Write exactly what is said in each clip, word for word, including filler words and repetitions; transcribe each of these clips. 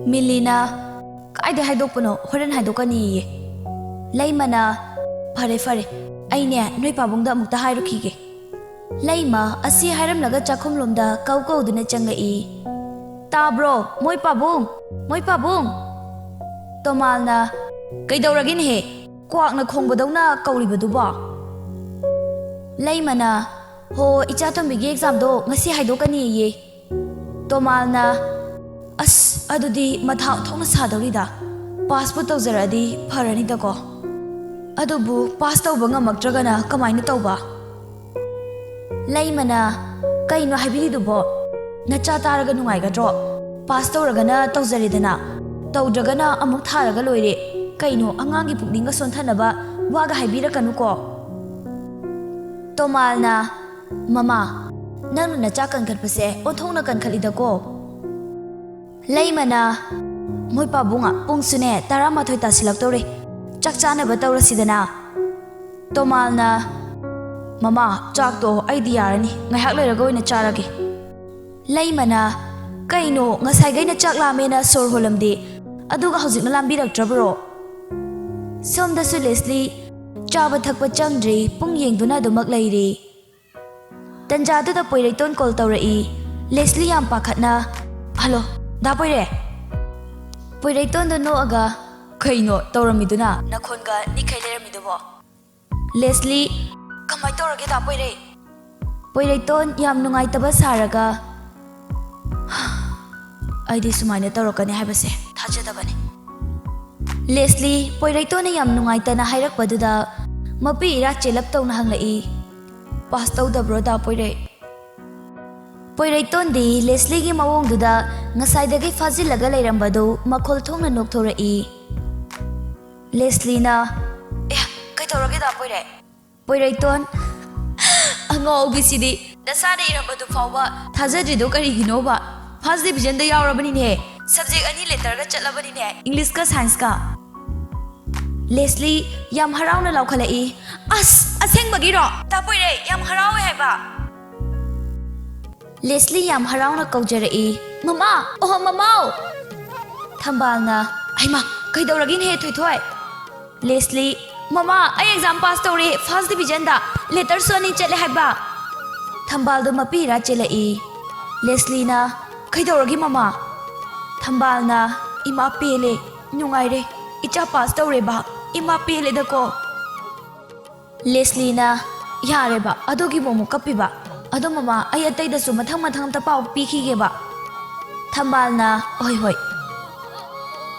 ꯃꯤꯂꯤꯅ, "ꯀꯥꯏꯗ ꯍꯥꯏꯗꯣꯛꯄꯅꯣ? ꯍꯣꯔꯦꯟ ꯍꯥꯏꯗꯣꯛꯀꯅꯤꯌꯦ꯫" ꯂꯩꯃꯅ, "ꯐꯔꯦ, ꯐꯔꯦ, ꯑꯩꯅꯦ ꯅꯣꯏ ꯄꯥꯕꯨꯡꯗ ꯑꯃꯨꯛꯇ ꯍꯥꯏꯔꯨꯈꯤꯒꯦ꯫" ꯂꯩꯃ ꯑꯁꯤ ꯍꯥꯏꯔꯝꯂꯒ ꯆꯥꯛꯈꯨꯝꯂꯣꯝꯗ ꯀꯧ ꯀꯧꯗꯨꯅ ꯆꯪꯂꯛꯏ꯫ "ꯇꯥꯕ꯭ꯔꯣ? ꯃꯣꯏ ꯄꯥꯕꯨꯡ! ꯃꯣꯏ ꯄꯥꯕꯨꯡ!" ꯇꯣꯃꯥꯜꯅ, "ꯀꯩꯗꯧꯔꯒꯦꯅꯦꯍꯦ? ꯀ꯭ꯋꯥꯛꯅ ꯈꯣꯡꯕꯗꯧꯅ ꯀꯧꯔꯤꯕꯗꯨꯕꯣ?" ꯂꯩꯃꯅ, "ꯍꯣ, ꯏꯆꯥꯇꯣꯝꯕꯤꯒꯤ ꯑꯦꯛꯖꯥꯝꯗꯣ ꯉꯁꯤ ꯍꯥꯏꯗꯣꯛꯀꯅꯤꯌꯦ꯫" ꯇꯣꯃꯥꯜꯅ, "ꯑꯁ, ꯑꯗꯨꯗꯤ ꯃꯊꯥ ꯑꯣꯟꯊꯣꯛꯅ ꯁꯥꯗꯧꯔꯤꯗ꯫ ꯄꯥꯁꯄꯨ ꯇꯧꯖꯔꯛꯑꯗꯤ ꯐꯔꯅꯤꯗꯀꯣ꯫ ꯑꯗꯨꯕꯨ ꯄꯥꯁ ꯇꯧꯕ ꯉꯝꯃꯛꯇ꯭ꯔꯒꯅ ꯀꯃꯥꯏꯅ ꯇꯧꯕ?" ꯂꯩꯃꯅ, "ꯀꯩꯅꯣ ꯍꯥꯏꯕꯤꯔꯤꯗꯨꯕꯣ? ꯅꯆꯥ ꯇꯥꯔꯒ ꯅꯨꯡꯉꯥꯏꯒꯗ꯭ꯔꯣ? ꯄꯥꯁ ꯇꯧꯔꯒꯅ ꯇꯧꯖꯔꯦꯗꯅ, ꯇꯧꯗ꯭ꯔꯒꯅ ꯑꯃꯨꯛ ꯊꯥꯔꯒ ꯂꯣꯏꯔꯦ꯫ ꯀꯩꯅꯣ ꯑꯉꯥꯡꯒꯤ ꯄꯨꯛꯅꯤꯡꯒ ꯁꯣꯟꯊꯅꯕ ꯋꯥꯒ ꯍꯥꯏꯕꯤꯔꯛꯀꯅꯨꯀꯣ꯫" ꯇꯣꯃꯥꯜꯅ, "ꯃꯃꯥ, ꯅꯪꯅ ꯅꯆꯥ ꯀꯟꯈꯠꯄꯁꯦ ꯑꯣꯟꯊꯣꯛꯅ ꯀꯟꯈꯠꯂꯤꯗꯀꯣ꯫" ꯂꯩꯃꯅ, "ꯃꯣꯏ ꯄꯥꯕꯨꯡ, ꯄꯨꯡꯁꯨꯅꯦ ꯇꯔꯥꯃꯥꯊꯣꯏ ꯇꯥꯁꯤꯜꯂꯛꯇꯧꯔꯦ꯫ ꯆꯥꯛ ꯆꯥꯅꯕ ꯇꯧꯔꯁꯤꯗꯅ꯫" ꯇꯣꯃꯥꯜꯅ, "ꯃꯃꯥ, ꯆꯥꯛꯇꯣ ꯑꯩꯗꯤ ꯌꯥꯔꯅꯤ, ꯉꯥꯏꯍꯥꯛ ꯂꯩꯔꯒ ꯑꯣꯏꯅ ꯆꯥꯔꯒꯦ꯫" ꯂꯩꯃꯅ, "ꯀꯩꯅꯣ, ꯉꯁꯥꯏꯈꯩꯅ ꯆꯥꯛ ꯂꯥꯝꯃꯦꯅ ꯁꯣꯔ ꯍꯣꯜꯂꯝꯗꯦ, ꯑꯗꯨꯒ ꯍꯧꯖꯤꯛꯅ ꯂꯥꯝꯕꯤꯔꯛꯇ꯭ꯔꯕ꯭ꯔꯣ?" ꯁꯣꯝꯗꯁꯨ ꯂꯦꯁꯂꯤ ꯆꯥꯕ ꯊꯛꯄ ꯆꯪꯗ꯭ꯔꯤ, ꯄꯨꯡ ꯌꯦꯡꯗꯨꯅ ꯑꯗꯨꯃꯛ ꯂꯩꯔꯤ꯫ ꯇꯟꯖꯥꯗꯨꯗ ꯄꯣꯏꯔꯩꯇꯣꯟ ꯀꯣꯜ ꯇꯧꯔꯛꯏ꯫ ꯂꯦꯁꯂꯤ ꯌꯥꯝ ꯄꯥꯈꯠꯅ, "ꯍꯜꯂꯣ, ꯗꯥ ꯄꯣꯏꯔꯩ?" ꯄꯣꯏꯔꯩꯇꯣꯟꯗꯣ ꯅꯣꯛꯑꯒ, "ꯀꯩꯅꯣ ꯇꯧꯔꯝꯃꯤꯗꯨꯅ? ꯅꯈꯣꯟꯒ ꯅꯤꯛꯈꯩ ꯂꯩꯔꯝꯃꯤꯗꯨꯕꯣ?" ꯂꯦꯁꯂꯤ, "ꯀꯃꯥꯏ ꯇꯧꯔꯒꯦ, ꯗꯥ ꯄꯣꯏꯔꯩ?" ꯄꯣꯏꯔꯩꯇꯣꯟ ꯌꯥꯝ ꯅꯨꯡꯉꯥꯏꯇꯕ ꯁꯥꯔꯒ, "ꯑꯩꯗꯤ ꯁꯨꯃꯥꯏꯅ ꯇꯧꯔꯛꯀꯅꯤ ꯍꯥꯏꯕꯁꯦ ꯊꯥꯖꯗꯕꯅꯤ꯫" ꯂꯦꯁꯂꯤ, ꯄꯣꯏꯔꯩꯇꯣꯟꯅ ꯌꯥꯝ ꯅꯨꯡꯉꯥꯏꯇꯅ ꯍꯥꯏꯔꯛꯄꯗꯨꯗ ꯃꯄꯤ ꯏꯔꯥ ꯆꯦꯜꯂꯞ ꯇꯧꯅ ꯍꯪꯂꯛꯏ, "ꯄꯥꯁ ꯇꯧꯗꯕ꯭ꯔꯣ, ꯗꯥ ꯄꯣꯏꯔꯩ?" ꯄꯣꯏꯔꯩꯇꯣꯟꯗꯤ ꯂꯦꯁꯂꯤꯒꯤ ꯃꯑꯣꯡꯗꯨꯗ ꯉꯁꯥꯏꯗꯒꯤ ꯐꯥꯖꯤꯜꯂꯒ ꯂꯩꯔꯝꯕꯗꯨ ꯃꯈꯣꯜ ꯊꯣꯛꯅ ꯅꯣꯛꯊꯣꯔꯛꯏ꯫ ꯂꯦꯁꯂꯤꯅ, "ꯑꯦ, ꯀꯩꯗꯧꯔꯒꯦ, ꯗꯥ ꯄꯣꯏꯔꯩ?" ꯄꯣꯏꯔꯩꯇꯣꯟ, "ꯑꯉꯥꯎꯕꯤꯁꯤꯗꯤ, ꯅꯁꯥꯅ ꯏꯔꯝꯕꯗꯨ ꯐꯥꯎꯕ ꯊꯥꯖꯗ꯭ꯔꯤꯗꯣ ꯀꯔꯤꯒꯤꯅꯣꯕ? ꯐꯥꯔꯁ ꯗꯤꯚꯤꯖꯟꯗ ꯌꯥꯎꯔꯕꯅꯤꯅꯦ, ꯁꯕꯖꯦꯛ ꯑꯅꯤ ꯂꯦꯇꯔꯒ ꯆꯠꯂꯕꯅꯤꯅꯦ, ꯏꯪꯂꯤꯁꯀ ꯁꯥꯏꯟꯁꯀ꯫" ꯂꯦꯁꯂꯤ ꯌꯥꯝ ꯍꯔꯥꯎꯅ ꯂꯥꯎꯈꯠꯂꯛꯏ, "ꯑꯁ, ꯑꯁꯦꯡꯕꯒꯤꯔꯣ? ꯗꯥ ꯄꯣꯏꯔꯩ, ꯌꯥꯝ ꯍꯔꯥꯎꯋꯦ ꯍꯥꯏꯕ꯫" ꯂꯦꯁꯂꯤ ꯌꯥꯝ ꯍꯔꯥꯎꯅ ꯀꯧꯖꯔꯛꯏ, "ꯃꯃꯥ! ꯑꯣꯍꯣ, ꯃꯃꯥꯎ!" ꯊꯝꯕꯥꯜꯅ, "ꯍꯩꯃꯥ, ꯀꯩꯗꯧꯔꯒꯦꯅꯦꯍꯦ ꯊꯣꯏꯊꯣꯏ?" ꯂꯦꯁꯂꯤ, "ꯃꯃꯥ, ꯑꯩ ꯑꯦꯛꯖꯥꯝ ꯄꯥꯁ ꯇꯧꯔꯦ, ꯐꯥꯔꯁ ꯗꯤꯕꯤꯖꯟꯗ, ꯂꯦꯇꯔꯁꯨ ꯑꯅꯤ ꯆꯠꯂꯦ ꯍꯥꯏꯕ꯫" ꯊꯝꯕꯥꯜꯗꯣ ꯃꯄꯤ ꯏꯔꯥ ꯆꯦꯜꯂꯛꯏ꯫ ꯂꯦꯁꯂꯤꯅ, "ꯀꯩꯗꯧꯔꯒꯦ ꯃꯃꯥ?" ꯊꯝꯕꯥꯜꯅ, "ꯏꯃꯥ ꯄꯦꯜꯂꯦ, ꯅꯨꯡꯉꯥꯏꯔꯦ, ꯏꯆꯥ ꯄꯥꯁ ꯇꯧꯔꯦꯕ, ꯏꯃꯥ ꯄꯦꯜꯂꯦꯗꯀꯣ꯫" ꯂꯦꯁꯂꯤꯅ, "ꯌꯥꯔꯦꯕ, ꯑꯗꯨꯒꯤꯕꯨ ꯑꯃꯨꯛ ꯀꯞꯄꯤꯕ? ꯑꯗꯣ ꯃꯃꯥ, ꯑꯩ ꯑꯇꯩꯗꯁꯨ ꯃꯊꯪ ꯃꯊꯪ ꯑꯝꯇ ꯄꯥꯎ ꯄꯤꯈꯤꯒꯦꯕ꯫" ꯊꯝꯕꯥꯜꯅ, "ꯍꯣꯏ, ꯍꯣꯏ꯫"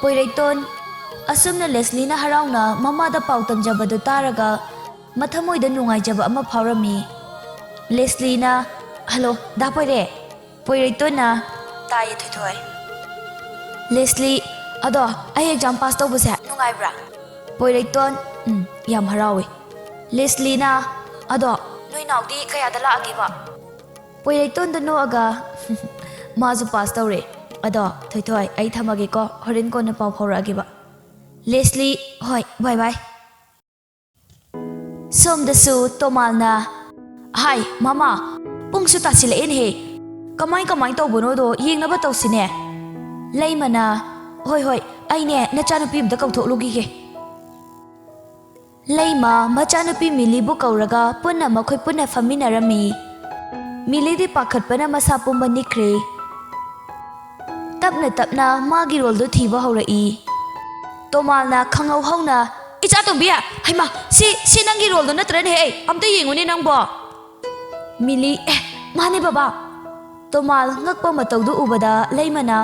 ꯄꯣꯏꯔꯩꯇꯣꯟ, ꯑꯁꯨꯝꯅ ꯂꯦꯁꯂꯤꯅ ꯍꯔꯥꯎꯅ ꯃꯃꯥꯗ ꯄꯥꯎ ꯇꯝꯖꯕꯗꯨ ꯇꯥꯔꯒ ꯃꯊꯃꯣꯏꯗ ꯅꯨꯡꯉꯥꯏꯖꯕ ꯑꯃ ꯐꯥꯎꯔꯝꯃꯤ꯫ ꯂꯦꯁꯂꯤꯅ, "ꯍꯜꯂꯣ, ꯗꯥ ꯄꯣꯏꯔꯦ꯫" ꯄꯣꯏꯔꯩꯇꯣꯟꯅ, "ꯇꯥꯏꯌꯦ ꯊꯣꯏꯊꯣꯏ꯫" ꯂꯦꯁꯂꯤ, "ꯑꯗꯣ ꯑꯩ ꯑꯦꯛꯖꯥꯝ ꯄꯥꯁ ꯇꯧꯕꯁꯦ ꯅꯨꯡꯉꯥꯏꯕ꯭ꯔꯥ?" ꯄꯣꯏꯔꯩꯇꯣꯟ, "ꯎꯝ, ꯌꯥꯝ ꯍꯔꯥꯎꯋꯤ꯫" ꯂꯦꯁꯂꯤꯅ, "ꯑꯗꯣ ꯅꯣꯏ ꯅꯥꯎꯗꯤ ꯀꯌꯥꯗ ꯂꯥꯛꯑꯒꯦꯕ?" ꯄꯣꯏꯔꯩꯇꯣꯟꯗ ꯅꯣꯛꯑꯒ, "ꯃꯥꯁꯨ ꯄꯥꯁ ꯇꯧꯔꯦ꯫ ꯑꯗꯣ ꯊꯣꯏꯊꯣꯏ, ꯑꯩ ꯊꯝꯃꯒꯦꯀꯣ, ꯍꯣꯔꯦꯟ ꯀꯣꯟꯅ ꯄꯥꯎ ꯐꯥꯎꯔꯛꯑꯒꯦꯕ꯫" ꯂꯦꯁꯂꯤ, "ꯍꯣꯏ, ꯕꯥꯏ ꯕꯥꯏ꯫" ꯁꯣꯝꯗꯁꯨ ꯇꯣꯃꯥꯜꯅ, "ꯍꯥꯏ ꯃꯃꯥ, ꯄꯨꯡꯁꯨ ꯇꯥꯁꯤꯜꯂꯛꯑꯦꯅꯦꯍꯦ, ꯀꯃꯥꯏ ꯀꯃꯥꯏ ꯇꯧꯕꯅꯣꯗꯣ ꯌꯦꯡꯅꯕ ꯇꯧꯁꯤꯅꯦ꯫" ꯂꯩꯃꯅ, "ꯍꯣꯏ ꯍꯣꯏ, ꯑꯩꯅꯦ ꯅꯆꯥꯅꯨꯄꯤ ꯑꯝꯇ ꯀꯧꯊꯣꯛꯂꯨꯈꯤꯒꯦ꯫" ꯂꯩꯃ ꯃꯆꯥꯅꯨꯄꯤ ꯃꯤꯂꯤꯕꯨ ꯀꯧꯔꯒ ꯄꯨꯟꯅ ꯃꯈꯣꯏ ꯄꯨꯟꯅ ꯐꯝꯃꯤꯟꯅꯔꯝꯃꯤ꯫ ꯃꯤꯂꯤꯗꯤ ꯄꯥꯈꯠꯄꯅ ꯃꯁꯥ ꯄꯨꯝꯕ ꯅꯤꯛꯈ꯭ꯔꯦ꯫ ꯇꯞꯅ ꯇꯞꯅ ꯃꯥꯒꯤ ꯔꯣꯜꯗꯨ ꯊꯤꯕ ꯍꯧꯔꯛꯏ꯫ ꯇꯣꯃꯥꯜꯅ ꯈꯪꯍꯧ ꯍꯧꯅ, "ꯏꯆꯥ ꯇꯣꯝꯕꯤ, ꯍꯩꯃꯥ, ꯁꯤ, ꯁꯤ ꯅꯪꯒꯤ ꯔꯣꯜꯗꯣ ꯅꯠꯇ꯭ꯔꯅꯦꯍꯦ? ꯑꯝꯇ ꯌꯦꯡꯉꯨꯅꯦ ꯅꯪꯕꯣ꯫" ꯃꯤꯂꯤ, "ꯑꯦ, ꯃꯥꯅꯦ ꯕꯕꯥ꯫" ꯇꯣꯃꯥꯜ ꯉꯛꯄ ꯃꯇꯧꯗꯨ ꯎꯕꯗ ꯂꯩꯃꯅ,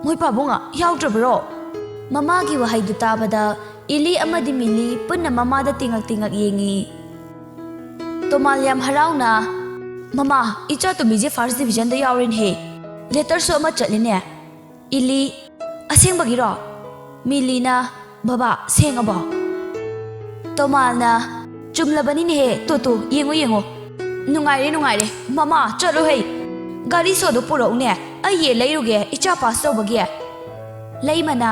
"ꯃꯣꯏ ꯄꯥꯕꯨꯡ ꯌꯥꯎꯗ꯭ꯔꯕꯔꯣ?" ꯃꯃꯥꯒꯤ ꯋꯥꯍꯩꯗꯨ ꯇꯥꯕꯗ ꯏꯂꯤ ꯑꯃꯗꯤ ꯃꯤꯂꯤ ꯄꯨꯟꯅ ꯃꯃꯥꯗ ꯇꯤꯡꯉꯛ ꯇꯤꯡꯉꯛ ꯌꯦꯡꯉꯤ꯫ ꯇꯣꯃꯥꯜ ꯌꯥꯝ ꯍꯔꯥꯎꯅ, "ꯃꯃꯥ, ꯏꯆꯥ ꯇꯣꯝꯕꯤꯁꯦ ꯐꯥꯔꯁ ꯗꯤꯕꯤꯖꯟꯗ ꯌꯥꯎꯔꯦꯅꯦꯍꯦ꯫ ꯂꯦꯇꯔꯁꯨ ꯑꯃ ꯆꯠꯂꯤꯅꯦ꯫" ꯏꯂꯤ, "ꯑꯁꯦꯡꯕꯒꯤꯔꯣ?" ꯃꯤꯂꯤꯅ, "ꯕꯕꯥ, ꯁꯦꯡꯉꯕꯣ?" ꯇꯣꯃꯥꯜꯅ, "ꯆꯨꯝꯂꯕꯅꯤꯅꯦꯍꯦ, ꯇꯣ ꯇꯣ, ꯌꯦꯡꯉꯣ ꯌꯦꯡꯉꯣ꯫ ꯅꯨꯡꯉꯥꯏꯔꯦ, ꯅꯨꯡꯉꯥꯏꯔꯦ꯫ ꯃꯃꯥ, ꯆꯠꯂꯣ ꯍꯩ꯫ ꯒꯥꯔꯤ ꯁꯣꯗꯣ ꯄꯨꯔꯛꯎꯅꯦ, ꯑꯩ ꯌꯦꯟ ꯂꯩꯔꯨꯒꯦ, ꯏꯆꯥ ꯄꯥꯁ ꯇꯧꯕꯒꯤ꯫" ꯂꯩꯃꯅ,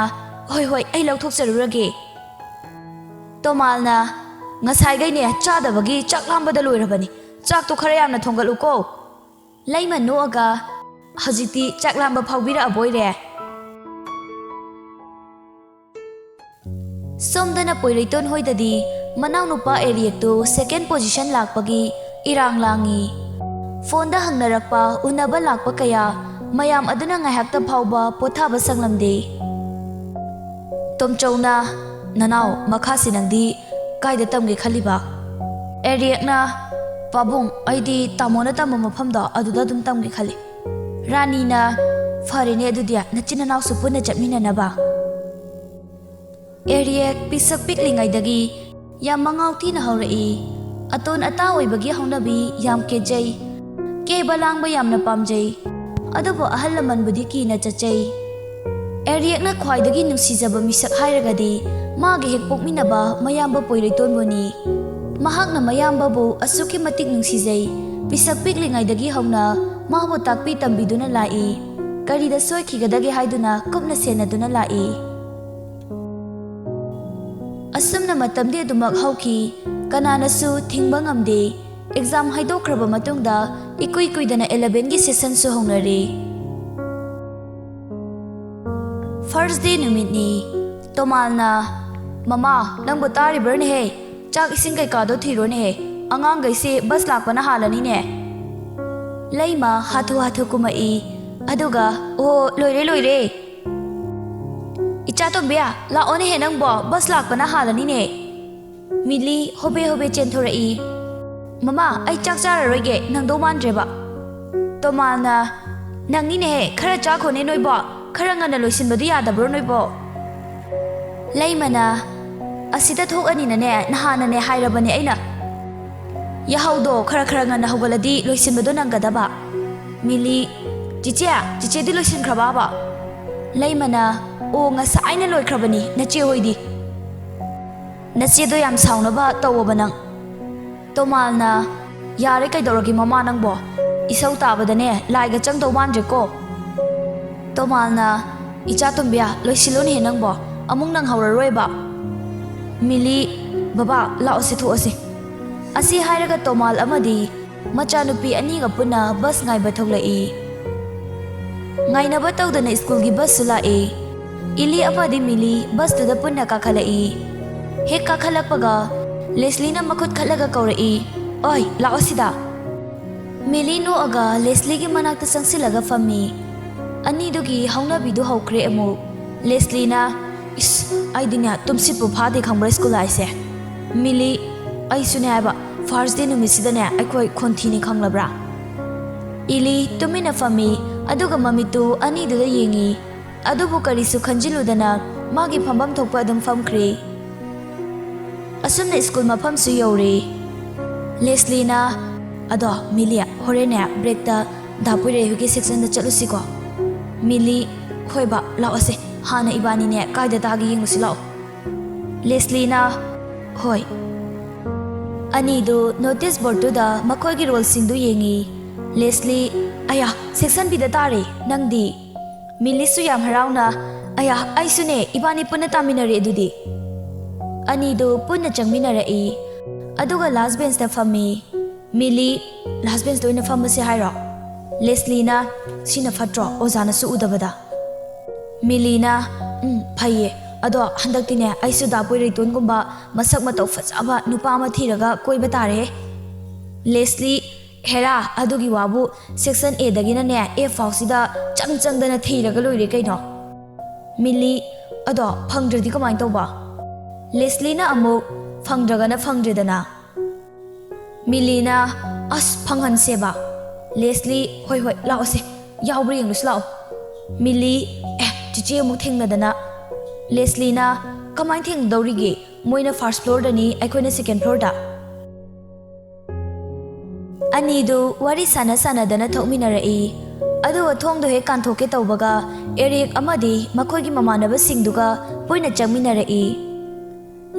"ꯍꯣꯏ ꯍꯣꯏ, ꯑꯩ ꯂꯧꯊꯣꯛꯆꯔꯨꯔꯒꯦ꯫" ꯇꯣꯃꯥꯜꯅ, "ꯉꯁꯥꯏꯈꯩꯅꯦ ꯆꯥꯗꯕꯒꯤ ꯆꯥꯛ ꯂꯥꯝꯕꯗ ꯂꯣꯏꯔꯕꯅꯤ꯫ ꯆꯥꯛꯇꯣ ꯈꯔ ꯌꯥꯝꯅ ꯊꯣꯡꯒꯠꯂꯨꯀꯣ꯫" ꯂꯩꯃ ꯅꯣꯛꯑꯒ, "ꯍꯧꯖꯤꯛꯇꯤ ꯆꯥꯛ ꯂꯥꯝꯕ ꯐꯥꯎꯕꯤꯔꯛꯑꯕꯣꯏꯔꯦ?" ꯁꯣꯝꯗꯅ ꯄꯣꯏꯔꯩꯇꯣꯟ ꯍꯣꯏꯗꯗꯤ ꯃꯅꯥꯎꯅꯨꯄꯥ ꯑꯦꯔꯤꯌꯦꯛꯇꯨ second position ꯂꯥꯛꯄꯒꯤ ꯏꯔꯥꯡ ꯂꯥꯡꯉꯤ꯫ ꯐꯣꯟꯗ ꯍꯪꯅꯔꯛꯄ, ꯎꯅꯕ ꯂꯥꯛꯄ ꯀꯌꯥ ꯃꯌꯥꯝ ꯑꯗꯨꯅ ꯉꯥꯏꯍꯥꯛꯇ ꯐꯥꯎꯕ ꯄꯣꯊꯥꯕ ꯁꯪꯂꯝꯗꯦ꯫ ꯇꯣꯝꯆꯧꯅ, "ꯅꯅꯥꯎ, ꯃꯈꯥꯁꯤ ꯅꯪꯗꯤ ꯀꯥꯏꯗ ꯇꯝꯒꯦ ꯈꯜꯂꯤꯕ?" ꯑꯦꯔꯤꯌꯦꯛꯅ, "ꯄꯥꯕꯨꯡ, ꯑꯩꯗꯤ ꯇꯥꯃꯣꯅ ꯇꯝꯕ ꯃꯐꯝꯗꯣ ꯑꯗꯨꯗ ꯑꯗꯨꯝ ꯇꯝꯒꯦ ꯈꯜꯂꯤ꯫" ꯔꯥꯅꯤꯅ, "ꯐꯔꯦꯅꯦ ꯑꯗꯨꯗꯤ, ꯅꯆꯤꯟ ꯅꯅꯥꯎꯁꯨ ꯄꯨꯟꯅ ꯆꯠꯃꯤꯟꯅꯅꯕ꯫" ꯑꯦꯔꯤꯌꯦꯛ ꯄꯤꯁꯛ ꯄꯤꯛꯂꯤꯉꯩꯗꯒꯤ ꯌꯥꯝ ꯃꯉꯥꯎ ꯊꯤꯅ ꯍꯧꯔꯛꯏ꯫ ꯑꯇꯣꯟ ꯑꯇꯥ ꯑꯣꯏꯕꯒꯤ ꯍꯧꯅꯕꯤ ꯌꯥꯝ ꯀꯦꯖꯩ꯫ ꯀꯦꯕ ꯂꯥꯡꯕ ꯌꯥꯝꯅ ꯄꯥꯝꯖꯩ꯫ ꯑꯗꯨꯕꯨ ꯑꯍꯜ ꯂꯃꯟꯕꯨꯗꯤ ꯀꯤꯅ ꯆꯠꯆꯩ꯫ ꯑꯦꯔꯤꯌꯦꯛꯅ ꯈ꯭ꯋꯥꯏꯗꯒꯤ ꯅꯨꯡꯁꯤꯖꯕ ꯃꯤꯁꯛ ꯍꯥꯏꯔꯒꯗꯤ ꯃꯥꯒ ꯍꯦꯛ ꯄꯣꯛꯃꯤꯟꯅꯕ ꯃꯌꯥꯝꯕ ꯄꯣꯏꯔꯩꯇꯣꯟꯕꯨꯅꯤ꯫ ꯃꯍꯥꯛꯅ ꯃꯌꯥꯝꯕꯕꯨ ꯑꯁꯨꯛꯀꯤ ꯃꯇꯤꯛ ꯅꯨꯡꯁꯤꯖꯩ꯫ ꯄꯤꯁꯛ ꯄꯤꯛꯂꯤꯉꯩꯗꯒꯤ ꯍꯧꯅ ꯃꯥꯕꯨ ꯇꯥꯛꯄꯤ ꯇꯝꯕꯤꯗꯨꯅ ꯂꯥꯛꯏ꯫ ꯀꯔꯤꯗ ꯁꯣꯏꯈꯤꯒꯗꯒꯦ ꯍꯥꯏꯗꯨꯅ ꯀꯨꯞꯅ ꯁꯦꯟꯅꯗꯨꯅ ꯂꯥꯛꯏ꯫ ꯑꯁꯨꯝꯅ ꯃꯇꯝꯗꯤ ꯑꯗꯨꯃꯛ ꯍꯧꯈꯤ꯫ ꯀꯅꯥꯅꯁꯨ ꯊꯤꯡꯕ ꯉꯝꯗꯦ꯫ ꯑꯦꯛꯖꯥꯝ ꯍꯥꯏꯗꯣꯛꯈ꯭ꯔꯕ ꯃꯇꯨꯡꯗ ꯏꯀꯨꯏ ꯀꯨꯏꯗꯅ elevenꯒꯤ sessionꯁꯨ ꯍꯧꯅꯔꯦ꯫ First day ꯅꯨꯃꯤꯠꯅꯤ꯫ ꯇꯣꯃꯥꯜꯅ, "ꯃꯃꯥ, ꯅꯪꯕꯨ ꯇꯥꯔꯤꯕ꯭ꯔꯅꯦꯍꯦ? ꯆꯥꯛ ꯏꯁꯤꯡ ꯀꯩꯀꯥꯗꯣ ꯊꯤꯔꯣꯅꯦꯍꯦ꯫ ꯑꯉꯥꯡꯈꯩꯁꯦ bus ꯂꯥꯛꯄꯅ ꯍꯥꯜꯂꯅꯤꯅꯦ꯫" ꯂꯩꯃ ꯍꯥꯊꯨ ꯍꯥꯊꯨ ꯀꯨꯝꯃꯛꯏ꯫ ꯑꯗꯨꯒ, "ꯑꯣ, ꯂꯣꯏꯔꯦ, ꯂꯣꯏꯔꯦ꯫ ꯏꯆꯥ ꯇꯣꯝꯕꯤ, ꯂꯥꯛꯑꯣꯅꯦꯍꯦ ꯅꯪꯕꯣ, bus ꯂꯥꯛꯄꯅ ꯍꯥꯜꯂꯅꯤꯅꯦ꯫" ꯃꯤꯂꯤ ꯍꯣꯕꯦ ꯍꯣꯕꯦ ꯆꯦꯟꯊꯣꯔꯛꯏ꯫ "ꯃꯃꯥ, ꯑꯩ ꯆꯥꯛ ꯆꯥꯔꯔꯣꯏꯒꯦ, ꯅꯪꯗꯧ ꯃꯥꯟꯗ꯭ꯔꯦꯕ꯫" ꯇꯣꯃꯥꯜꯅ, "ꯅꯪꯅꯤꯅꯦꯍꯦ, ꯈꯔ ꯆꯥꯈꯣꯅꯦ ꯅꯣꯏꯕꯣ, ꯈꯔ ꯉꯟꯅ ꯂꯣꯏꯁꯤꯟꯕꯗꯤ ꯌꯥꯗꯕ꯭ꯔꯣ ꯅꯣꯏꯕꯣ?" ꯂꯩꯃꯅ, "ꯑꯁꯤꯗ ꯊꯣꯛꯑꯅꯤꯅꯅꯦ, ꯅꯍꯥꯟꯅꯅꯦ ꯍꯥꯏꯔꯕꯅꯦ ꯑꯩꯅ꯫ ꯌꯥꯍꯧꯗꯣ ꯈꯔ ꯈꯔ ꯉꯟꯅ ꯍꯧꯒꯠꯂꯗꯤ ꯂꯣꯏꯁꯤꯟꯕꯗꯣ ꯅꯪꯒꯗꯕ꯫" ꯃꯤꯂꯤ, "ꯆꯤꯆꯦ, ꯆꯤꯆꯦꯗꯤ ꯂꯣꯏꯁꯤꯟꯈ꯭ꯔꯕꯕ?" ꯂꯩꯃꯅ, "ꯑꯣ, ꯉꯁꯥꯏꯅ ꯂꯣꯏꯈ꯭ꯔꯕꯅꯤ ꯅꯆꯦ ꯍꯣꯏꯗꯤ꯫ ꯅꯆꯦꯗꯣ ꯌꯥꯝ ꯁꯥꯎꯅꯕ ꯇꯧꯋꯣꯕ ꯅꯪ꯫" ꯇꯣꯃꯥꯜꯅ, "ꯌꯥꯔꯦ, ꯀꯩꯗꯧꯔꯒꯦ ꯃꯃꯥ ꯅꯪꯕꯣ? ꯏꯁꯧ ꯇꯥꯕꯗꯅꯦ ꯂꯥꯏꯒ ꯆꯪꯗꯧ ꯃꯥꯟꯗ꯭ꯔꯦꯀꯣ꯫" ꯇꯣꯃꯥꯜꯅ, "ꯏꯆꯥ ꯇꯣꯝꯕꯤ, ꯂꯣꯏꯁꯤꯜꯂꯨꯅꯦꯍꯦ ꯅꯪꯕꯣ, ꯑꯃꯨꯛ ꯅꯪꯍꯧꯔꯔꯣꯏꯕ꯫" ꯃꯤꯂꯤ, "ꯕꯕꯥ, ꯂꯥꯛꯑꯣꯁꯦ, ꯊꯣꯛꯑꯁꯦ꯫" ꯑꯁꯤ ꯍꯥꯏꯔꯒ ꯇꯣꯃꯥꯜ ꯑꯃꯗꯤ ꯃꯆꯥꯅꯨꯄꯤ ꯑꯅꯤꯒ ꯄꯨꯟꯅ bus ꯉꯥꯏꯕ ꯊꯣꯛꯂꯛꯏ꯫ ꯉꯥꯏꯅꯕ ꯇꯧꯗꯅ ꯁ꯭ꯀꯨꯜꯒꯤ busꯁꯨ ꯂꯥꯛꯏ꯫ ꯏꯂꯤ ꯑꯃꯗꯤ ꯃꯤꯂꯤ ꯕꯁꯇꯨꯗ ꯄꯨꯟꯅ ꯀꯥꯈꯠꯂꯛꯏ꯫ ꯍꯦꯛ ꯀꯥꯈꯠꯂꯛꯄꯒ ꯂꯦꯁꯂꯤꯅ ꯃꯈꯨꯠ ꯈꯠꯂꯒ ꯀꯧꯔꯛꯏ, "ꯑꯣꯏ, ꯂꯥꯛꯑꯣ ꯁꯤꯗ!" ꯃꯤꯂꯤ ꯅꯣꯛꯑꯒ ꯂꯦꯁꯂꯤꯒꯤ ꯃꯅꯥꯛꯇ ꯆꯪꯁꯤꯜꯂꯒ ꯐꯝꯃꯤ꯫ ꯑꯅꯤꯗꯨꯒꯤ ꯍꯧꯅꯕꯤꯗꯨ ꯍꯧꯈ꯭ꯔꯦ ꯑꯃꯨꯛ꯫ ꯂꯦꯁꯂꯤꯅ, "ꯏꯁ, ꯑꯩꯗꯤꯅꯦ ꯇꯨꯝꯁꯤꯠꯄꯨ ꯐꯥꯗꯦ ꯈꯪꯕ꯭ꯔꯥ ꯁ꯭ꯀꯨꯜ ꯍꯥꯏꯁꯦ?" ꯃꯤꯂꯤ, "ꯑꯩꯁꯨꯅꯦ ꯍꯥꯏꯕ, ꯐꯥꯔꯁ ꯗꯦ ꯅꯨꯃꯤꯠꯁꯤꯗꯅꯦ ꯑꯩꯈꯣꯏ ꯈꯣꯟꯊꯤꯅꯤ ꯈꯪꯂꯕ꯭ꯔꯥ?" ꯏꯂꯤ ꯇꯨꯃꯤꯟꯅ ꯐꯝꯃꯤ, ꯑꯗꯨꯒ ꯃꯃꯤꯠꯇꯨ ꯑꯅꯤꯗꯨꯗ ꯌꯦꯡꯉꯤ꯫ ꯑꯗꯨꯕꯨ ꯀꯔꯤꯁꯨ ꯈꯟꯖꯤꯜꯂꯨꯗꯅ ꯃꯥꯒꯤ ꯐꯝꯐꯝ ꯊꯣꯛꯄ ꯑꯗꯨꯝ ꯐꯝꯈ꯭ꯔꯦ꯫ ꯑꯁꯨꯝꯅ ꯁ꯭ꯀꯨꯜ ꯃꯐꯝꯁꯨ ꯌꯧꯔꯦ꯫ ꯂꯦꯁꯂꯤꯅ, "ꯑꯗꯣ ꯃꯤꯂꯤ, ꯍꯣꯔꯦꯟꯅꯦ ꯕ꯭ꯔꯦꯛꯇ ꯗꯥ ꯄꯨꯏꯔꯩ ꯍꯣꯏꯒꯤ ꯁꯦꯛꯁꯟꯗ ꯆꯠꯂꯨꯁꯤꯀꯣ?" ꯃꯤꯂꯤ, "ꯍꯣꯏ ꯕꯥ, ꯂꯥꯛꯑꯣꯁꯦ꯫ ꯍꯥꯟꯅ ꯏꯕꯥꯅꯤꯅꯦ ꯀꯥꯏꯗ ꯇꯥꯒꯦ ꯌꯦꯡꯉꯨꯁꯤ ꯂꯥꯛꯑꯣ꯫" ꯂꯦꯁꯂꯤꯅ, "ꯍꯣꯏ꯫" ꯑꯅꯤꯗꯨ ꯅꯣꯇꯤꯁ ꯕꯣꯔꯗꯇꯨꯗ ꯃꯈꯣꯏꯒꯤ ꯔꯣꯜꯁꯤꯡꯗꯨ ꯌꯦꯡꯉꯤ꯫ ꯂꯦꯁꯂꯤ, "ꯑꯌꯥ, ꯁꯦꯛꯁꯟ ꯕꯤꯗ ꯇꯥꯔꯦ꯫ ꯅꯪꯗꯤ?" ꯃꯤꯂꯤꯁꯨ ꯌꯥꯝ ꯍꯔꯥꯎꯅ, "ꯑꯌꯥ, ꯑꯩꯁꯨꯅꯦ, ꯏꯕꯥꯅꯤ ꯄꯨꯟꯅ ꯇꯥꯃꯤꯟꯅꯔꯦ ꯑꯗꯨꯗꯤ꯫" ꯑꯅꯤꯗꯨ ꯄꯨꯟꯅ ꯆꯪꯃꯤꯟꯅꯔꯛꯏ꯫ ꯑꯗꯨꯒ ꯂꯥꯁ ꯕꯦꯟꯁꯇ ꯐꯝꯃꯤ꯫ ꯃꯤꯂꯤ, "ꯂꯥꯁ ꯕꯦꯟꯁꯇ ꯑꯣꯏꯅ ꯐꯝꯃꯁꯦ ꯍꯥꯏꯔꯣ?" ꯂꯦꯁꯂꯤꯅ, "ꯁꯤꯅ ꯐꯠꯇ꯭ꯔꯣ, ꯑꯣꯖꯥꯅꯁꯨ ꯎꯗꯕꯗ?" ꯃꯤꯂꯤꯅ, "ꯎꯝ, ꯐꯩꯌꯦ꯫ ꯑꯗꯣ ꯍꯟꯗꯛꯇꯤꯅꯦ, ꯑꯩꯁꯨ ꯗꯥ ꯄꯨꯏꯔꯩꯇꯣꯟꯒꯨꯝꯕ ꯃꯁꯛ ꯃꯇꯧ ꯐꯖꯕ ꯅꯨꯄꯥ ꯑꯃ ꯊꯤꯔꯒ ꯀꯣꯏꯕ ꯇꯥꯔꯦ꯫" ꯂꯦꯁꯂꯤ, "ꯍꯦꯔꯥ, ꯑꯗꯨꯒꯤ ꯋꯥꯕꯨ ꯁꯦꯛꯁꯟ ꯑꯦꯗꯒꯤꯅꯅꯦ ꯑꯦꯐ ꯐꯥꯎꯁꯤꯗ ꯆꯪ ꯆꯪꯗꯅ ꯊꯤꯔꯒ ꯂꯣꯏꯔꯦ ꯀꯩꯅꯣ꯫" ꯃꯤꯂꯤ, "ꯑꯗꯣ ꯐꯪꯗ꯭ꯔꯗꯤ ꯀꯃꯥꯏꯅ ꯇꯧꯕ?" ꯂꯦꯁꯂꯤꯅ ꯑꯃꯨꯛ, "ꯐꯪꯗ꯭ꯔꯒꯅ ꯐꯪꯗ꯭ꯔꯦꯗꯅ꯫" ꯃꯤꯂꯤꯅ, "ꯑꯁ, ꯐꯪꯍꯟꯁꯦꯕ꯫" ꯂꯦꯁꯂꯤ, "ꯍꯣꯏ, ꯍꯣꯏ, ꯂꯥꯛꯑꯣꯁꯦ, ꯌꯥꯎꯕ꯭ꯔꯥ ꯌꯦꯡꯂꯨꯁꯤ ꯂꯥꯛꯑꯣ꯫" ꯃꯤꯂꯤ, "ꯑꯦ, ꯆꯤꯆꯦ ꯑꯃꯨꯛ ꯊꯦꯡꯅꯗꯅ꯫" ꯂꯦꯁꯂꯤꯅ, "ꯀꯃꯥꯏꯅ ꯊꯦꯡꯅꯗꯧꯔꯤꯒꯦ? ꯃꯣꯏꯅ ꯐꯥꯔꯁ ꯐ꯭ꯂꯣꯔꯗꯅꯤ, ꯑꯩꯈꯣꯏꯅ ꯁꯦꯀꯦꯟ ꯐ꯭ꯂꯣꯔꯗ꯫" ꯑꯅꯤꯗꯨ ꯋꯥꯔꯤ ꯁꯥꯟꯅ ꯁꯥꯟꯅꯗꯅ ꯊꯣꯛꯃꯤꯟꯅꯔꯛꯏ꯫ ꯑꯗꯨꯒ ꯊꯣꯡꯗꯣ ꯍꯦꯛ ꯀꯥꯟꯊꯣꯛꯀꯦ ꯇꯧꯕꯒ ꯑꯦꯔꯤꯛ ꯑꯃꯗꯤ ꯃꯈꯣꯏꯒꯤ ꯃꯃꯥꯟꯅꯕꯁꯤꯡꯗꯨꯒ ꯄꯨꯟꯅ ꯆꯪꯃꯤꯟꯅꯔꯛꯏ꯫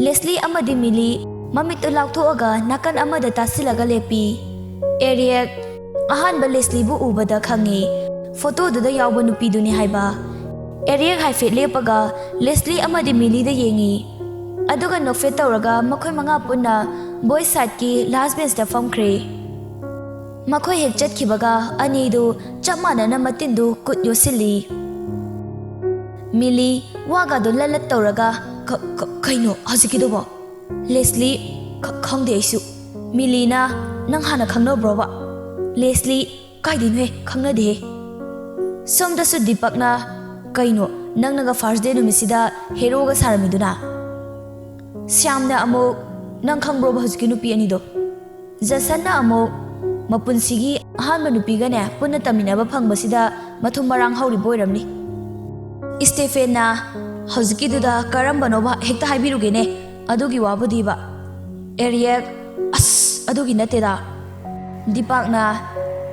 ꯂꯦꯁꯂꯤ ꯑꯃꯗꯤ ꯃꯤꯂꯤ ꯃꯃꯤꯠꯇꯨ ꯂꯥꯎꯊꯣꯛꯑꯒ ꯅꯥꯀꯟ ꯑꯃꯗ ꯇꯥꯁꯤꯜꯂꯒ ꯂꯦꯞꯄꯤ꯫ ꯑꯦꯔꯤꯛ, ꯑꯍꯥꯟꯕ ꯂꯦꯁꯂꯤꯕꯨ ꯎꯕꯗ ꯈꯪꯉꯤ, ꯐꯣꯇꯣꯗꯨꯗ ꯌꯥꯎꯕ ꯅꯨꯄꯤꯗꯨꯅꯤ ꯍꯥꯏꯕ꯫ ꯑꯦꯔꯤꯛ ꯍꯥꯏꯐꯦꯠ ꯂꯦꯞꯄꯒ ꯂꯦꯁꯂꯤ ꯑꯃꯗꯤ ꯃꯤꯂꯤꯗ ꯌꯦꯡꯉꯤ꯫ ꯑꯗꯨꯒ ꯅꯣꯛꯐꯦꯠ ꯇꯧꯔꯒ ꯃꯈꯣꯏ ꯃꯉꯥ ꯄꯨꯟꯅ ꯕꯣꯏꯁ ꯁꯥꯏꯠꯀꯤ ꯂꯥꯁ ꯕꯦꯟꯁꯇ ꯐꯝꯈ꯭ꯔꯦ꯫ ꯃꯈꯣꯏ ꯍꯦꯛ ꯆꯠꯈꯤꯕꯒ ꯑꯅꯤꯗꯨ ꯆꯞ ꯃꯥꯟꯅꯅ ꯃꯇꯤꯟꯗꯨ ꯀꯨꯠ ꯌꯣꯠꯁꯤꯜꯂꯤ꯫ ꯃꯤꯂꯤ ꯋꯥꯒꯗꯣ ꯂꯠ ꯂꯠ ꯇꯧꯔꯒ, "ꯀ-, ꯀ-, ꯀꯩꯅꯣ ꯍꯧꯖꯤꯛꯀꯤꯗꯨꯕꯣ?" ꯂꯦꯁꯂꯤ, "ꯈ-, ꯈꯪꯗꯦ ꯑꯩꯁꯨ꯫ ꯃꯤꯂꯤꯅ ꯅꯪ ꯍꯥꯟꯅ ꯈꯪꯅꯕ꯭ꯔꯣꯕ?" ꯂꯦꯁꯂꯤ, "ꯀꯥꯏꯗꯩꯅꯣꯍꯦ, ꯈꯪꯅꯗꯦꯍꯦ꯫" ꯁꯣꯝꯗꯁꯨ ꯗꯤꯄꯛꯅ, "ꯀꯩꯅꯣ ꯅꯪꯅꯒ ꯐꯥꯔꯁ ꯗꯦ ꯅꯨꯃꯤꯠꯁꯤꯗ ꯍꯦꯔꯣꯒ ꯁꯥꯔꯝꯃꯤꯗꯨꯅ?" ꯁ꯭ꯌꯥꯝꯅ ꯑꯃꯨꯛ, "ꯅꯪ ꯈꯪꯕ꯭ꯔꯣꯕ ꯍꯧꯖꯤꯛꯀꯤ ꯅꯨꯄꯤ ꯑꯅꯤꯗꯣ?" ꯖꯁꯟꯅ ꯑꯃꯨꯛ, "ꯃꯄꯨꯟꯁꯤꯒꯤ ꯑꯍꯥꯟꯕ ꯅꯨꯄꯤꯒꯅꯦ ꯄꯨꯟꯅ ꯇꯝꯃꯤꯟꯅꯕ ꯐꯪꯕꯁꯤꯗ ꯃꯊꯨꯝ ꯃꯔꯥꯡ ꯍꯧꯔꯤꯕ ꯑꯣꯏꯔꯝꯅꯤ꯫" ꯏꯁꯇꯦꯐꯦꯟꯅ, "ꯍꯧꯖꯤꯛꯀꯤꯗꯨꯗ ꯀꯔꯝꯕꯅꯣꯕ ꯍꯦꯛꯇ ꯍꯥꯏꯕꯤꯔꯨꯒꯦꯅꯦ, ꯑꯗꯨꯒꯤ ꯋꯥꯕꯨꯗꯤꯕ꯫" ꯑꯦꯔꯤꯌꯦꯛ, "ꯑꯁ, ꯑꯗꯨꯒꯤ ꯅꯠꯇꯦꯗ꯫" ꯗꯤꯄꯥꯛꯅ,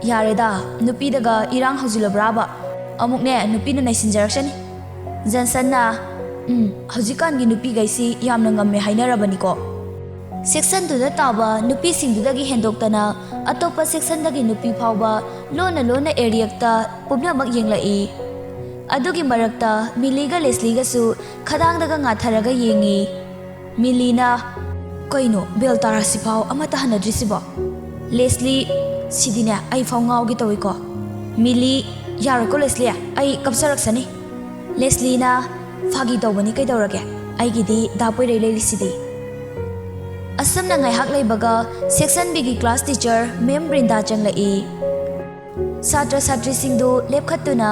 "ꯌꯥꯔꯦꯗ, ꯅꯨꯄꯤꯗꯒ ꯏꯔꯥꯡ ꯍꯧꯖꯤꯜꯂꯕ꯭ꯔꯥꯕ? ꯑꯃꯨꯛꯅꯦ ꯅꯨꯄꯤꯅ ꯅꯩꯁꯤꯟꯖꯔꯛꯁꯅꯤ꯫" ꯖꯟꯁꯟꯅ, "ꯎꯝ, ꯍꯧꯖꯤꯛꯀꯥꯟꯒꯤ ꯅꯨꯄꯤꯈꯩꯁꯤ ꯌꯥꯝꯅ ꯉꯝꯃꯦ ꯍꯥꯏꯅꯔꯕꯅꯤꯀꯣ꯫ ꯁꯦꯛꯁꯟꯗꯨꯗ ꯇꯥꯕ ꯅꯨꯄꯤꯁꯤꯡꯗꯨꯗꯒꯤ ꯍꯦꯟꯗꯣꯛꯇꯅ ꯑꯇꯣꯞꯄ ꯁꯦꯛꯁꯟꯗꯒꯤ ꯅꯨꯄꯤ ꯐꯥꯎꯕ ꯂꯣꯟꯅ ꯂꯣꯟꯅ ꯑꯦꯔꯤꯌꯦꯛꯇ ꯄꯨꯝꯅꯃꯛ ꯌꯦꯡꯂꯛꯏ꯫" ꯑꯗꯨꯒꯤ ꯃꯔꯛꯇ ꯃꯤꯂꯤꯒ ꯂꯦꯁꯂꯤꯒꯁꯨ ꯈꯗꯥꯡꯗꯒ ꯉꯥꯊꯔꯒ ꯌꯦꯡꯉꯤ꯫ ꯃꯤꯂꯤꯅ, "ꯀꯩꯅꯣ, ꯕꯦꯜ ꯇꯥꯔꯁꯤꯐꯥꯎ ꯑꯃꯠꯇ ꯍꯟꯅꯗ꯭ꯔꯤꯁꯤꯕꯣ?" ꯂꯦꯁꯂꯤ, "ꯁꯤꯗꯤꯅꯦ ꯑꯩ ꯐꯥꯎ ꯉꯥꯎꯒꯦ ꯇꯧꯏꯀꯣ꯫" ꯃꯤꯂꯤ, "ꯌꯥꯔꯣꯏꯀꯣ ꯂꯦꯁꯂꯤ, ꯑꯩ ꯀꯞꯆꯔꯛꯁꯅꯤ꯫" ꯂꯦꯁꯂꯤꯅ, "ꯐꯥꯒꯤ ꯇꯧꯕꯅꯤ, ꯀꯩꯗꯧꯔꯒꯦ? ꯑꯩꯒꯤꯗꯤ ꯗꯥ ꯄꯣꯏꯔꯩ ꯂꯩꯔꯤꯁꯤꯗꯤ꯫" ꯑꯁꯨꯝꯅ ꯉꯥꯏꯍꯥꯛ ꯂꯩꯕꯒ ꯁꯦꯛꯁꯟ ꯕꯤꯒꯤ ꯀ꯭ꯂꯥꯁ ꯇꯤꯆꯔ ꯃꯦꯝ ꯕ꯭ꯔꯤꯟꯗꯥ ꯆꯪꯂꯛꯏ꯫ ꯁꯥꯇ꯭ꯔ ꯁꯥꯇ꯭ꯔꯤꯁꯤꯡꯗꯨ ꯂꯦꯞꯈꯠꯇꯨꯅ,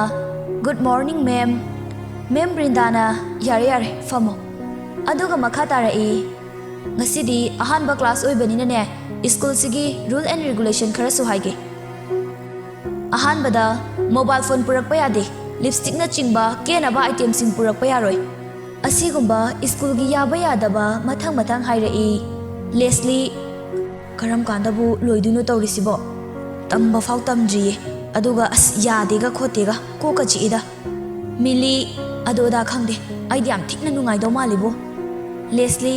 "ꯒꯨꯗ ꯃꯣꯔꯅꯤꯡ, ꯃꯦꯝ꯫" ꯃꯦꯝ ꯕ꯭ꯔꯤꯟꯗꯥꯅ, "ꯌꯥꯔꯦ, ꯌꯥꯔꯦ, ꯐꯝꯃꯣ꯫" ꯑꯗꯨꯒ ꯃꯈꯥ ꯇꯥꯔꯛꯏ, "ꯉꯁꯤꯗꯤ ꯑꯍꯥꯟꯕ ꯀ꯭ꯂꯥꯁ ꯑꯣꯏꯕꯅꯤꯅꯅꯦ, ꯁ꯭ꯀꯨꯜꯁꯤꯒꯤ ꯔꯨꯜ ꯑꯦꯟ ꯔꯤꯒꯨꯂꯦꯁꯟ ꯈꯔꯁꯨ ꯍꯥꯏꯒꯦ꯫ ꯑꯍꯥꯟꯕꯗ, ꯃꯣꯕꯥꯏꯜ ꯐꯣꯟ ꯄꯨꯔꯛꯄ ꯌꯥꯗꯦ, ꯂꯤꯞꯁꯇꯤꯛꯅꯆꯤꯡꯕ ꯀꯦꯅꯕ ꯑꯥꯏꯇꯦꯝꯁꯤꯡ ꯄꯨꯔꯛꯄ ꯌꯥꯔꯣꯏ꯫" ꯑꯁꯤꯒꯨꯝꯕ ꯁ꯭ꯀꯨꯜꯒꯤ ꯌꯥꯕ ꯌꯥꯗꯕ ꯃꯊꯪ ꯃꯊꯪ ꯍꯥꯏꯔꯛꯏ꯫ ꯂꯦꯁꯂꯤ, "ꯀꯔꯝ ꯀꯥꯟꯗꯕꯨ ꯂꯣꯏꯗꯣꯏꯅꯣ ꯇꯧꯔꯤꯁꯤꯕꯣ? ꯇꯝꯕ ꯐꯥꯎ ꯇꯝꯗ꯭ꯔꯤꯌꯦ, ꯑꯗꯨꯒ ꯑꯁ, ꯌꯥꯗꯦꯒ ꯈꯣꯠꯇꯦꯒ, ꯀꯣꯛꯀ ꯆꯤꯛꯏꯗ꯫" ꯃꯤꯂꯤ, "ꯑꯗꯨ ꯑꯗꯥ ꯈꯪꯗꯦ, ꯑꯩꯗꯤ ꯌꯥꯝ ꯊꯤꯅ ꯅꯨꯡꯉꯥꯏꯗꯧ ꯃꯥꯜꯂꯤꯕꯣ꯫" ꯂꯦꯁꯂꯤ,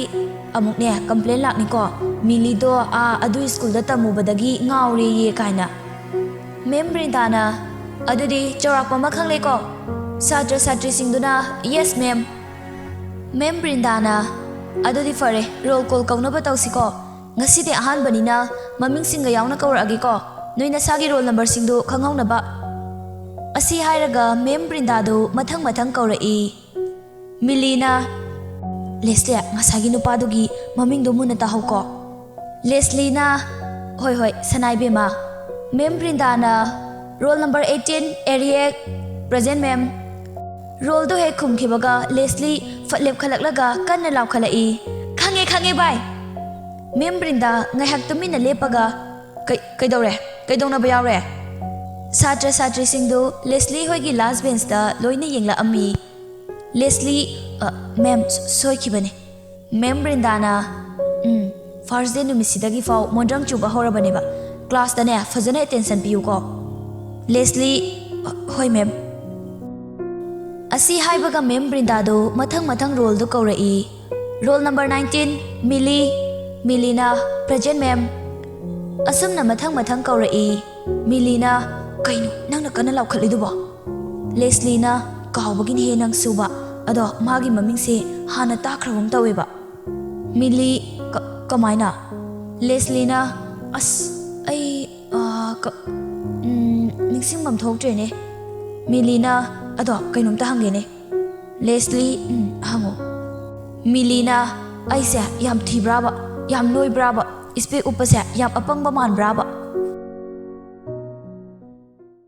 "ꯑꯃꯨꯛꯅꯦ ꯀꯝꯄ꯭ꯂꯦꯟ ꯂꯥꯛꯅꯤꯀꯣ, ꯃꯤꯂꯤꯗꯣ ꯑꯥ ꯑꯗꯨ ꯁ꯭ꯀꯨꯜꯗ ꯇꯝꯃꯨꯕꯗꯒꯤ ꯉꯥꯎꯔꯦꯌꯦ ꯀꯥꯏꯅ꯫" ꯃꯦꯝ ꯕ꯭ꯔꯤꯟꯗꯥꯅ, "ꯑꯗꯨꯗꯤ ꯆꯥꯎꯔꯥꯛꯄ ꯑꯃ ꯈꯪꯂꯦꯀꯣ?" ꯁꯥꯇ꯭ꯔ ꯁꯥꯇ꯭ꯔꯤꯁꯤꯡꯗꯨꯅ, "ꯌꯦꯁ, ꯃꯦꯝ꯫" ꯃꯦꯝ ꯕ꯭ꯔꯤꯟꯗꯥꯅ, "ꯑꯗꯨꯗꯤ ꯐꯔꯦ, ꯔꯣꯜ ꯀꯣꯜ ꯀꯧꯅꯕ ꯇꯧꯁꯤꯀꯣ꯫ ꯉꯁꯤꯗꯤ ꯑꯍꯥꯟꯕꯅꯤꯅ ꯃꯃꯤꯡꯁꯤꯡꯒ ꯌꯥꯎꯅ ꯀꯧꯔꯛꯑꯒꯦꯀꯣ, ꯅꯣꯏ ꯅꯁꯥꯒꯤ ꯔꯣꯜ ꯅꯝꯕꯔꯁꯤꯡꯗꯨ ꯈꯪꯍꯧꯅꯕ꯫" ꯑꯁꯤ ꯍꯥꯏꯔꯒ ꯃꯦꯝ ꯕ꯭ꯔꯤꯟꯗꯥꯗꯨ ꯃꯊꯪ ꯃꯊꯪ ꯀꯧꯔꯛꯏ꯫ ꯃꯤꯂꯤꯅ, "ꯂꯦꯁꯂꯤ, ꯉꯁꯥꯏꯒꯤ ꯅꯨꯄꯥꯗꯨꯒꯤ ꯃꯃꯤꯡꯗꯣ ꯃꯨꯟꯅ ꯇꯥꯍꯧꯀꯣ꯫" ꯂꯦꯁꯂꯤꯅ, "ꯍꯣꯏ ꯍꯣꯏ, ꯁꯅꯥ ꯏꯕꯦꯝꯃ꯫" ꯃꯦꯝ ꯕ꯭ꯔꯤꯟꯗꯥꯅ, "ꯔꯣꯜ ꯅꯝꯕꯔ ꯑꯩꯠꯇꯤꯟ, ꯑꯦꯔꯤꯌꯦꯛ꯫" "ꯄ꯭ꯔꯖꯦꯟ, ꯃꯦꯝ꯫" ꯔꯣꯜꯗꯣ ꯍꯦꯛ ꯈꯨꯝꯈꯤꯕꯒ ꯂꯦꯁꯂꯤ ꯐꯠ ꯂꯦꯞꯈꯠꯂꯛꯂꯒ ꯀꯟꯅ ꯂꯥꯎꯈꯠꯂꯛꯏ, "ꯈꯪꯉꯦ, ꯈꯪꯉꯦ, ꯚꯥꯏ!" ꯃꯦꯝ ꯕ꯭ꯔꯤꯟꯗꯥ ꯉꯥꯏꯍꯥꯛ ꯇꯨꯃꯤꯟꯅ ꯂꯦꯞꯄꯒ, "ꯀꯩ-, ꯀꯩꯗꯧꯔꯦ? ꯀꯩꯗꯧꯅꯕ ꯌꯥꯎꯔꯦ?" ꯁꯥꯇ꯭ꯔ ꯁꯥꯇ꯭ꯔꯤꯁꯤꯡꯗꯨ ꯂꯦꯁꯂꯤ ꯍꯣꯏꯒꯤ ꯂꯥꯁ ꯕꯦꯟꯁꯇ ꯂꯣꯏꯅ ꯌꯦꯡꯂꯛꯑꯝꯃꯤ꯫ ꯂꯦꯁꯂꯤ, "ꯑ, ꯃꯦꯝ, ꯁꯣ-, ꯁꯣꯏꯈꯤꯕꯅꯦ꯫" ꯃꯦꯝ ꯕ꯭ꯔꯤꯟꯗꯥꯅ, "ꯎꯝ, ꯐꯥꯔꯁ ꯗꯦ ꯅꯨꯃꯤꯠꯁꯤꯗꯒꯤ ꯐꯥꯎ ꯃꯣꯟꯗ꯭ꯔꯪ ꯆꯨꯕ ꯍꯧꯔꯕꯅꯦꯕ꯫ ꯀ꯭ꯂꯥꯁꯇꯅꯦ ꯐꯖꯅ ꯑꯦꯇꯦꯟꯁꯟ ꯄꯤꯌꯨꯀꯣ꯫" ꯂꯦꯁꯂꯤ, "ꯍꯣꯏ, ꯃꯦꯝ꯫" ꯑꯁꯤ ꯍꯥꯏꯕꯒ ꯃꯦꯝ ꯕ꯭ꯔꯤꯟꯗꯥꯗꯨ ꯃꯊꯪ ꯃꯊꯪ ꯔꯣꯜꯗꯨ ꯀꯧꯔꯛꯏ꯫ "Roll number nineteen, Mili." ꯃꯤꯂꯤꯅ, "ꯄ꯭ꯔꯖꯦꯟ, ꯃꯦꯝ꯫" ꯑꯁꯨꯝꯅ ꯃꯊꯪ ꯃꯊꯪ ꯀꯧꯔꯛꯏ꯫ ꯃꯤꯂꯤꯅ, "ꯀꯩꯅꯣ ꯅꯪꯅ ꯀꯟꯅ ꯂꯥꯎꯈꯠꯂꯤꯗꯨꯕꯣ?" ꯂꯦꯁꯂꯤꯅ, "ꯀꯥꯎꯕꯒꯤꯅꯦꯍꯦ ꯅꯪꯁꯨꯕ꯫ ꯑꯗꯣ ꯃꯥꯒꯤ ꯃꯃꯤꯡꯁꯦ ꯍꯥꯟꯅ ꯇꯥꯈ꯭ꯔꯒꯨꯝ ꯇꯧꯋꯦꯕ꯫" ꯃꯤꯂꯤ, "ꯀ-, ꯀꯃꯥꯏꯅ?" ꯂꯦꯁꯂꯤꯅ, "ꯑꯁ, ꯑꯩ, ꯑ, ꯀ-, ꯎꯝ, ꯅꯤꯡꯁꯤꯡꯐꯝ ꯊꯣꯛꯇ꯭ꯔꯦꯅꯦ꯫" ꯃꯤꯂꯤꯅ, "ꯑꯗꯣ ꯀꯩꯅꯣꯝꯇ ꯍꯪꯒꯦꯅꯦ꯫" ꯂꯦꯁꯂꯤ, "ꯎꯝ, ꯍꯪꯉꯣ꯫" ꯃꯤꯂꯤꯅ, "ꯑꯩꯁꯦ ꯌꯥꯝ ꯊꯤꯕ꯭ꯔꯥꯕ? ꯌꯥꯝ ꯅꯣꯏꯕ꯭ꯔꯥꯕ? ꯏꯁꯄꯦꯛ ꯎꯞꯄꯁꯦ ꯌꯥꯝ ꯑꯄꯪꯕ ꯃꯥꯟꯕ꯭ꯔꯥꯕ?"